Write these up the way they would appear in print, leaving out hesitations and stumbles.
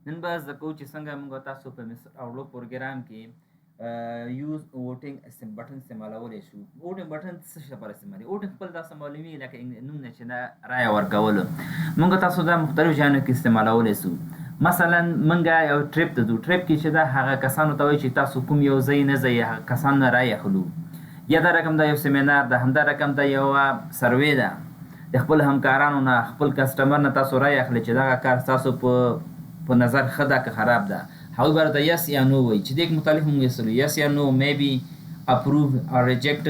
نن به زده کوو چې څنګه موږ تاسو په MS Outlook پروګرام کې use voting button استعمالولی شو. voting button څه شي لپاره استعمالوي؟ voting خپل تاسو معلومي لکه نوم نه چې نه رایه ورکولو. موږ تاسو دا مختلف ځایونو کې استعمالولی شو. مثلا موږ یو trip ته ځو، trip کې چې دا هغه کسانو ته وایي چې تاسو کوم یو ځای نه ځئ، هغه کسان نه رایه اخلو. یا دا رقم دا یو سیمینار ده، همدا رقم دا یوه survey ده، د خپل همکارانو نه، خپل customer نه تاسو رایه اخلئ چې دغه کار ستاسو په نظر ښه ده که خراب ده. هغوی به راته yes یا no وایي چې دې کې مختلف مونږ ایستلو yes یا no، maybe، approve او reject.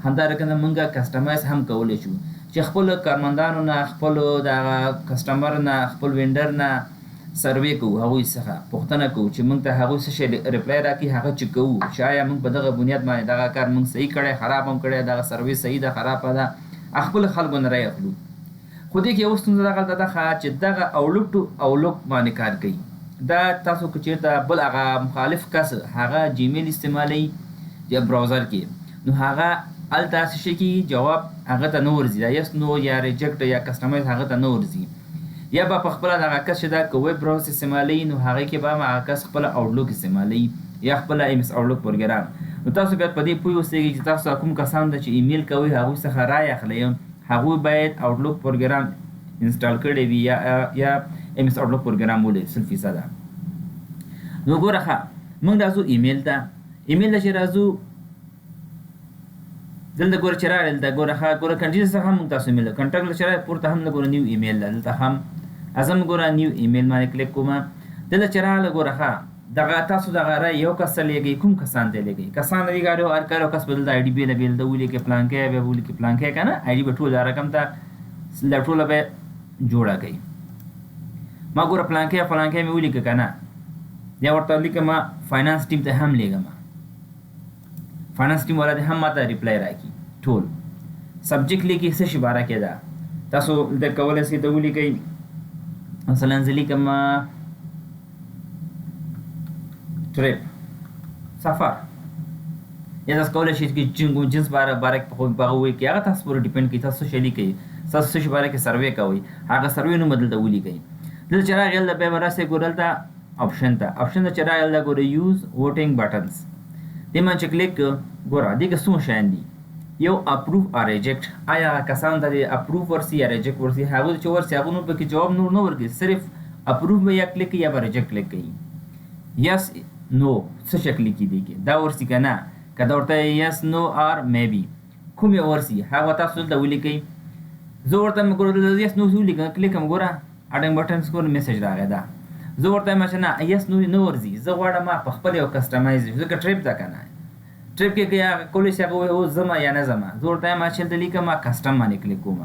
همدا رقم مونږ customize هم کولی شو چې خپل کارمندانو نه، خپل دغه customer نه، خپل vendor نه survey کوو، هغوی څخه پوښتنه کوو چې مونږ ته هغوی څه شی reply راکړي، هغه چې کوو چې آیا مونږ په دغه بنیاد باندې دغه کار مونږ صحیح کړی، خراب هم کړی، دغه survey صحیح ده، خرابه ده، خپل خلکو نه رایه اخلو. خو دې کې یوه ستونزه دغلته ده چې دغه Outlook to Outlook باندې کار کوي. دا تاسو که چېرته بل هغه مخالف کس هغه Gmail استعمالوي یا browser کې، نو هغه هلته څه شی کېږي، جواب هغه ته نه ورځي، دا yes no یا reject یا customize هغه ته نه ورځي. یا به په خپله دغه کس چې دا که web browser استعمالوي نو هغې کې به هم هغه کس خپله Outlook استعمالوي یا خپله MS Outlook پروګرام. نو تاسو باید په دې پوه اوسئ چې تاسو کوم کسان ته چې ایمیل کوئ هغوی څخه رایه اخلئ، هغوی باید Outlook پروګرام install کړی وي یا MS Outlook پروګرام ولري 100%. نو ګوره ښه، موږ راځو ایمیل ته. ایمیل ته چې راځو دلته ګوره چې راغلی، دلته ګوره ښه، ګوره contact څخه هم موږ تاسو ایمیل contact ته چې راغلی پورته هم ګوره new email ده، دلته هم ازم ګوره new email باندې کلیک کوم. دلته چې راغله ګوره ښه، دغه تاسو دغه رای یو کس ته لېږئ، کوم کسان ته لېږئ، کسان دې ګاډو هر کار یو کس به دلته ID بېله بېله ده ولیکئ، پلانکی بیا ولیکئ پلانکی که نه ID به ټول دا رقم ته دا ټوله به جوړه کوي. ما ګوره پلانکی فلانکی مې ولیکه که نه، بیا ورته لیکم finance team ته هم لېږم، finance team والا دې هم ماته reply راکړي. ټول subject لیکي څه شي باره کې ده، تاسو دلته کولی شئ ته ولیکئ. مثلا زه لیکم trip، سفر، یا تاسو کولی شئ چې جنس باره باره کې په هغه ولیکئ، هغه تاسو پورې depend کوي تاسو څه شی لیکئ، تاسو څه شي باره کې survey کوئ، هغه survey نوم دلته ولیکئ. دلته چې راغی دلته بیا به راسئ ګوره دلته option ته، option ته چې راغی دلته ګوره use voting buttons، دې باندې چې کلیک کړو ګوره دې کې څومره شیان دي. یو approve or reject، آیا هغه کسانو ته دې approve ورسي یا reject ورسي، هغوی چې ورسي هغه نور پکې جواب نور نه ورکوي، صرف approve به یا کلیک کوي یا به reject کلیک کوي. yes no څه شکل کې دی کې دا ورسي که نه، که دا ورته yes no or maybe کوم یو ورسي هغه تاسو دلته ولیکئ. زه ورته مې ګوره دلته yes no ولیکم، کلیک هم ګوره adding buttons ګوره message راغی ده. زه ورته وایم چې نه yes no نه ورځي، زه غواړم په خپل یو customize، ځکه trip ده که نه، trip کې که هغه کولی شي هغه وایي هو ځمه یا نه ځمه. زه ورته وایم چې دلته لیکم custom باندې کلیک کوم،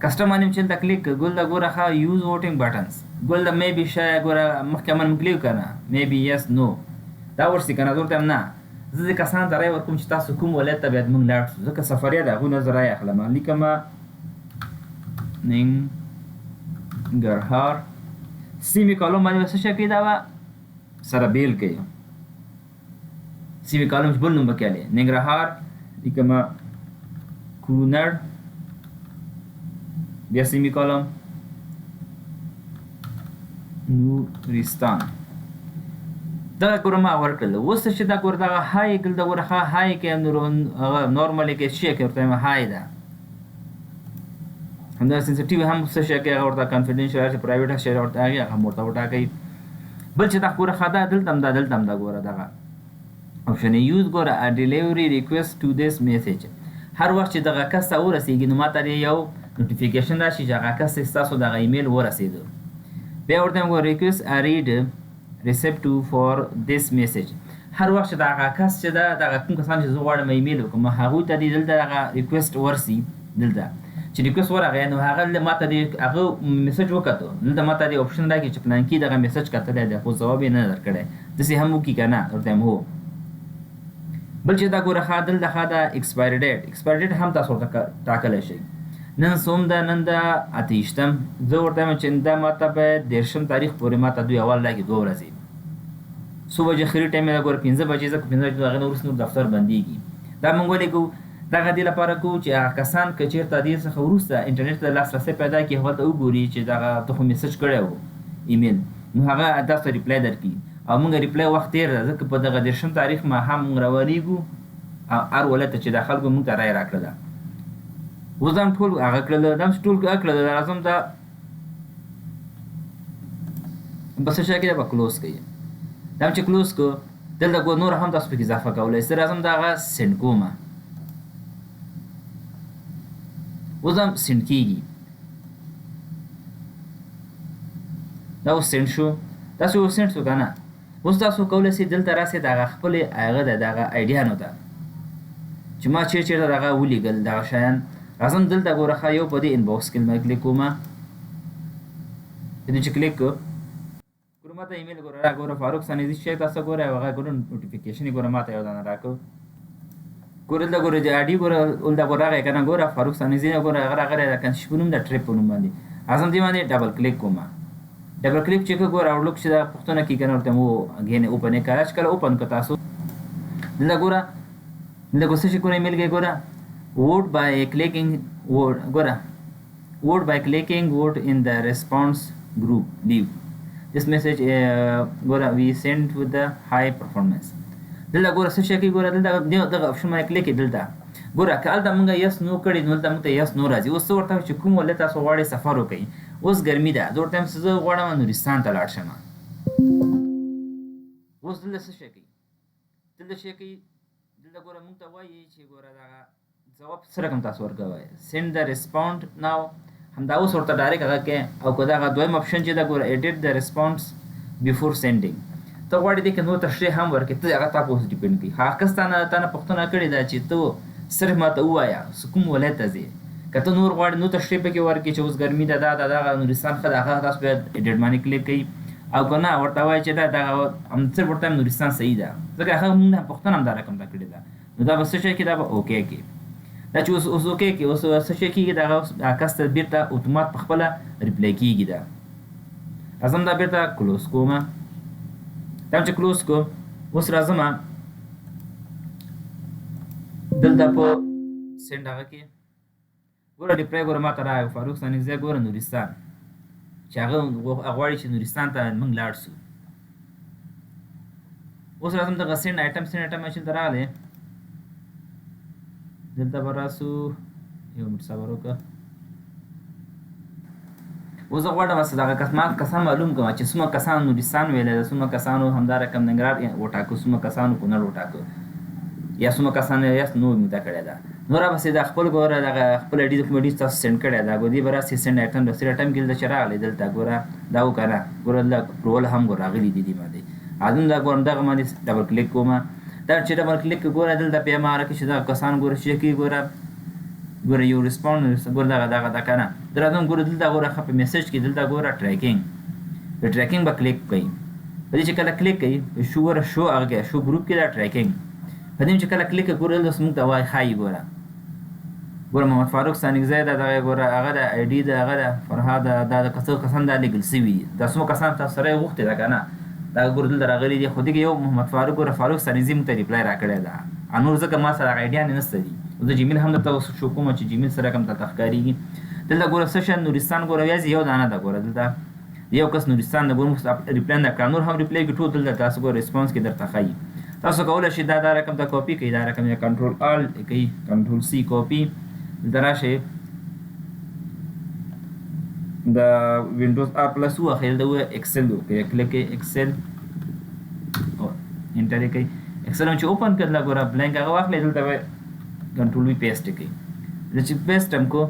custom باندې چې دلته کلیک کړ، ګل ده ګوره ښه use voting buttons، ګل ده maybe شه ګوره مخکې من کلیک که نه maybe yes no دا ورسي که نه. زه ورته وایم نه، زه دې کسانو ته رایه ورکوم چې تاسو کوم ولایت ته باید موږ لاړ شو، ځکه سفریه ده، هغوی نه زه رایه اخلم. لیکم ننګرهار semicolon باندې به څه شی کوي، دا به سره بېل کوي، semicolon چې بل نوم پکې اخلي، ننګرهار لیکم کونړ، بیا semicolon نورستان، دغه ګوره ما ورکړل. اوس چې دا ګوره دغه high دلته ګوره ښه high کې هغه normal کې شی کې ورته وایم high ده، همدا sensitive هم څه شی کې هغه ورته confidential چې private شی ورته هغه هم ورته وټاکئ. بل چې دا ګوره ښه ده دلته هم ده، دلته هم ده ګوره دغه option use ګوره delivery request to this message، هر وخت چې دغه کس ته ورسېږي نو ماته دې یو notification راشي چې هغه کس ته ستاسو دغه ایمیل ورسېده. بیا ورته ګوره request a read receipt to for this message، هر وخت چې دغه کس چې ده دغه کوم کسان چې زه غواړم ایمیل وکړم هغوی ته دې دلته دغه request ورسي. دلته چې request ورغی نو هغه ماته دې هغه message وکتو، دلته ماته دې option راکړي چې پلانکي دغه message کتلی دی خو ځواب یې نه درکړی، داسې هم وکړي که نه ورته وایم هو. بل چې دا ګوره ښه دلته ښه ده expiry date، expiry date هم تاسو ورته ټاکلی شئ. نن څوم ده، نن ده 28، زه ورته وایم چې دا ماته باید 30 تاریخ پورې ماته دوی اول راکړي، 2 ورځې څو بجې خري ټایم ده ګوره 5 بجې، ځکه 5 بجې هغې نه وروسته نور دفتر بندېږي. دا موږ ولې کوو؟ دغه دې لپاره کوو چې هغه کسان که چېرته دې څخه وروسته انټرنیټ ته لاسرسی پیدا کړي هلته وګوري چې دغه ته خو message کړی و ایمیل، نو هغه تاسو ته ریپلای درکړي. او موږ ریپلای وخت تېر ده، ځکه په دغه 30 تاریخ ماښام موږ روانېږو او هر ولایت ته چې دا خلکو موږ ته رایه راکړله. اوس دا هم ټول هغه کړل، دا هم ټول هغه کړل. راځم دا په څه شي کې به کلوز کوي، دا هم چې کلوز کو دلته ګور نور هم تاسو پکې اضافه کولی شئ. راځم دا هغه سینډ کوم، اوس هم سینډ کېږي. دا اوس سینډ شو، تاسو اوس سینډ شو که نه؟ اوس تاسو کولی شئ دلته راسئ دغه خپلې هغه ده دغه ایډیانو ته چې ما چېرې چېرته دغه ولیږل دغه شیان. راځم دلته ګوره ښه یو په دې انباکس کې ما کلیک کوم، په دې چې کلیک کړو ګوره ماته ایمیل ګوره را ګوره فاروق سانیزي چې تاسو ګوره هغه ګوره نوټیفیکیشن یې ګوره ماته یو دانه راکړ. ګوره دلته ګوره چې اډي ګوره دلته ګوره راغی که نه، ګوره فاروق سانیزي نه ګوره هغه راغلی د کنشي په نوم د ټریپ په نوم باندې. راځم دې باندې ډبل کلیک کوم، ډبل کلیک چې که ګوره آوټلوک چې دا پوښتنه کوي که نه ورته مو اګین اوپن یې کړه. چې کله اوپن کړه تاسو دلته ګوره دلته ګوره څه شي ګوره ایمیل کې ګوره vote by clicking vote ګوره vote by clicking vote in the response group leave this message ګوره we send with the high performance. دلته ګوره څه شي کوي ګوره دلته دغه اپشن باندې کلیک دلته ګوره که هلته مونږ یس نو کړي نو دلته مونږ ته یس نو راځي. اوس څه ورته چې کوم ولایت تاسو غواړئ سفر وکړئ، اوس ګرمي ده، زه ورته وایم چې زه غواړم نورستان ته لاړ شم. اوس دلته څه شی کوي، دلته شی کوي دلته ګوره مونږ ته وایي چې ګوره دغه ځواب څه رقم تاسو ورکوئ، سینډ د ریسپونډ ناو، همدا اوس ورته ډایرکټ هغه کې. او که دغه دویم اپشن چې ده ګوره ایډیټ د ریسپونس بیفور سینډینګ، ته غواړې دې کې نور تشریح هم ورکړې، ته هغه تا په اوس ډیپینډ کوي. هغه کس تا نه پوښتنه کړې ده چې ته صرف ماته ووایه څه کوم ولایت ته ځې، که ته نور غواړې نور تشریح پکې ورکړې چې اوس ګرمي ده دا ده دغه نورستان ښه ده، هغه تاسو بیا ایډیټ باندې کلیک کوي. او که نه ورته وایي چې دا دغه هم صرف ورته نورستان صحیح ده، ځکه هغه مونږ نه پوښتنه هم دا رقم ته کړې ده. نو دا به څه شی کې دا به اوکی کې، دا چې اوس اوس اوکی کې اوس څه شی کېږي دغه اوس کس ته بېرته اتومات په خپله ریپلای کېږي. دا راځم دا بېرته کلوز کوم، دا چې کلوز کوم اوس راځم دلته په سینډ هغه کې ګوره ریپلای ګوره ماته راغی فاروق ستانکزی ګوره نورستان چې هغه غواړي چې نورستان ته موږ لاړ سو. اوس راځم دغه سینډ آیټم، سینډ آیټم چې دلته راغلی دلته به راسو، یو منټ صبر وکړه. اوس زه غواړم چې دغه کسان معلوم کړم چې څومره کسانو نورستان ویلی ده، څومره کسانو همدا رقم ننګرهار وټاکه، څومره کسانو کونړ وټاکه، یا څومره کسانو یس نو موږ ته کړې ده. نو راپسې دا خپل ګوره دغه خپل ایډي کوم ایډي تاسو سینډ کړی ده، ګوره دې به راسي سینډ آیټم د سینډ آیټم کې دلته چې راغلی دلته ګوره دا وکړه ګوره دلته اپروول هم ګوره راغلي دي دې باندې. اعظم دا ګورم دغه باندې ډبل کلیک کوم، دا چې ډبل کلیک ګوره دلته بیا ما راکې چې دغه کسان ګوره چې کې ګوره ګوره یو ریسپونډ ګوره دغه دغه دا که نه راځم ګوره دلته ګوره ښه په میسج کې دلته ګوره ټریکینګ، په ټریکینګ به کلیک کوي. په دې چې کله کلیک کوي شو ګوره شو هغه کې شو ګروپ کې دا ټریکینګ په دې چې کله کلیک ګوره دلته موږ ته وایي ښایي ګوره ګوره محمد فاروق ستانکزی ده دغه ګوره هغه ده ایډي ده هغه ده فرهاد ده دا د څو کسان دا لېږل سوي دي، دا څومره کسان تاسو سره یې غوښتې ده که نه دا ګوره دلته راغلي دي. خو دې کې یو محمد فاروق ګوره فاروق ستانکزي موږ ته ریپلای راکړی ده، نور ځکه ما سره هغه ایډیانې نشته دي. زه جیمیل هم درته اوس شو کوم چې جیمیل سره کوم درته ښکارېږي. دلته ګوره څه شی نورستان ګوره یوازې یو دانه ده ګوره دلته یو کس نورستان ده ګوره موږ ریپلای نه کړه، نور هم ریپلای کې ټول دلته تاسو ګوره ریسپانس کې درته ښایي. تاسو کولی شئ دا رقم ته کاپي کړئ، دا رقم یا کنټرول آل کړئ، کنټرول سی کاپي، دلته راشئ د وینډوز آر پلس ووهئ، دلته ووایئ اکسل وکړئ، کلیک کړئ اکسل او انټر یې کړئ. اکسل هم چې اوپن کړئ دلته ګوره بلانک هغه واخلئ، دلته به کنټرول وي پیسټ کړئ. زه چې پیسټ هم کو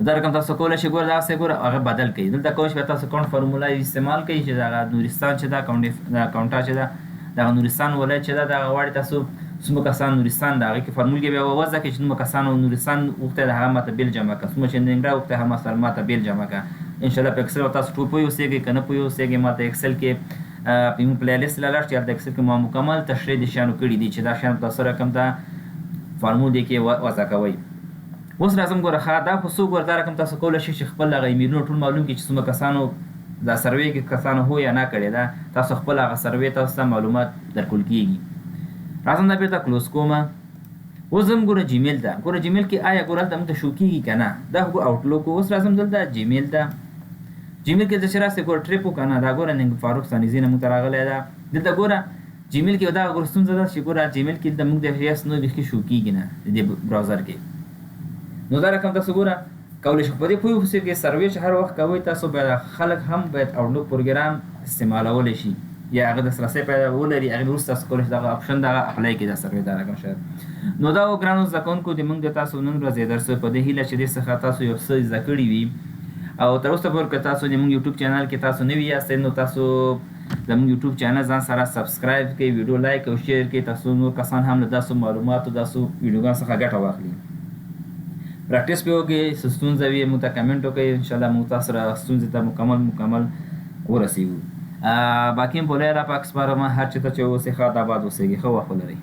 دا رقم تاسو کولی شئ ګوره دغسې ګوره هغه بدل کړئ. دلته کولی شئ تاسو کاونټ فارمولا استعمال کړئ چې دغه نورستان چې ده کاونټا چې ده دغه نورستان ولایت چې ده دغه غواړي تاسو څومره کسان نورستان ده هغې کې فارمول کې بیا وضع کړئ چې څومره کسانو نورستان غوښتی ده هغه ماته بېل جمع کړه، څومره چې ننګرهار غوښتی هغه سره ماته بېل جمع کړه. انشاءالله په اکسل به تاسو ټول پوه اوسېږئ، که نه پوه اوسېږئ ماته اکسل کې په یو پلی لیست لاړ شئ، هلته اکسل کې ما مکمل تشریح د شیانو کړي دي چې دا شیان تاسو رقم ته فارمول دې کې وضع کوئ. اوس راځم ګوره ښه دا خو څو ګوره دا رقم تاسو کولی شئ چې خپل هغه ایمیلونه ټول معلوم کړئ چې څومره کسانو دا سروې کې کسانو هو یا نه کړې ده، تاسو خپل هغه سروې تاسو ته معلومات درکول کېږي. راځم دا بېرته کلوز کوم. اوس ځم ګوره جیمیل ته، ګوره جیمیل کې آیا ګوره هلته موږ ته شو کېږي که نه، دا خو آوټلوک. اوس راځم دلته جیمیل ته، جیمیل کې چې راسې ګوره ټریپ وکړه نه دا ګوره ننګ فاروق ستانیزي نه موږ ته راغلی ده. دلته ګوره جیمیل کې دا ګوره ستونزه ده چې ګوره جیمیل کې دلته موږ د یس نو بیخي شو کیږي نه د دې براوزر کې. نو دا رقم تاسو ګوره کولی شئ. په دې پوه اوسئ کې سروې چې هر وخت کوئ تاسو باید خلک هم باید آوټلوک پروګرام استعمالولی شي یا هغه دسترسی پیدا ولري، هغې وروسته تاسو کولی شئ دغه اپشن دغه اپلای کړئ دا سروې دا رقم شاید. نو دا و ګرانو زده کوونکو د موږ د تاسو نن ورځې درس، په دې هیله چې دې څخه تاسو یو څه زده کړي وي. او تر اوسه پورې که تاسو د موږ یوټیوب چینل کې تاسو نوي یاستئ نو تاسو زموږ یوټیوب چینل ځان سره سبسکرایب کړئ، ویډیو لایک او شیر کړئ تاسو نور کسان هم له داسو معلوماتو داسو ویډیوګانو څخه ګټه واخلي. پریکټیس پې وکړئ، څه ستونزه وي موږ ته کمنټ وکړئ، انشاءالله موږ تاسو سره ستونزې ته مکمل مکمل ورسیږو. باقي هم په لوی الله پاک سپارم، هر چېرته چې اوسئ ښاد آباد اوسئ، ښه وخت ولرئ.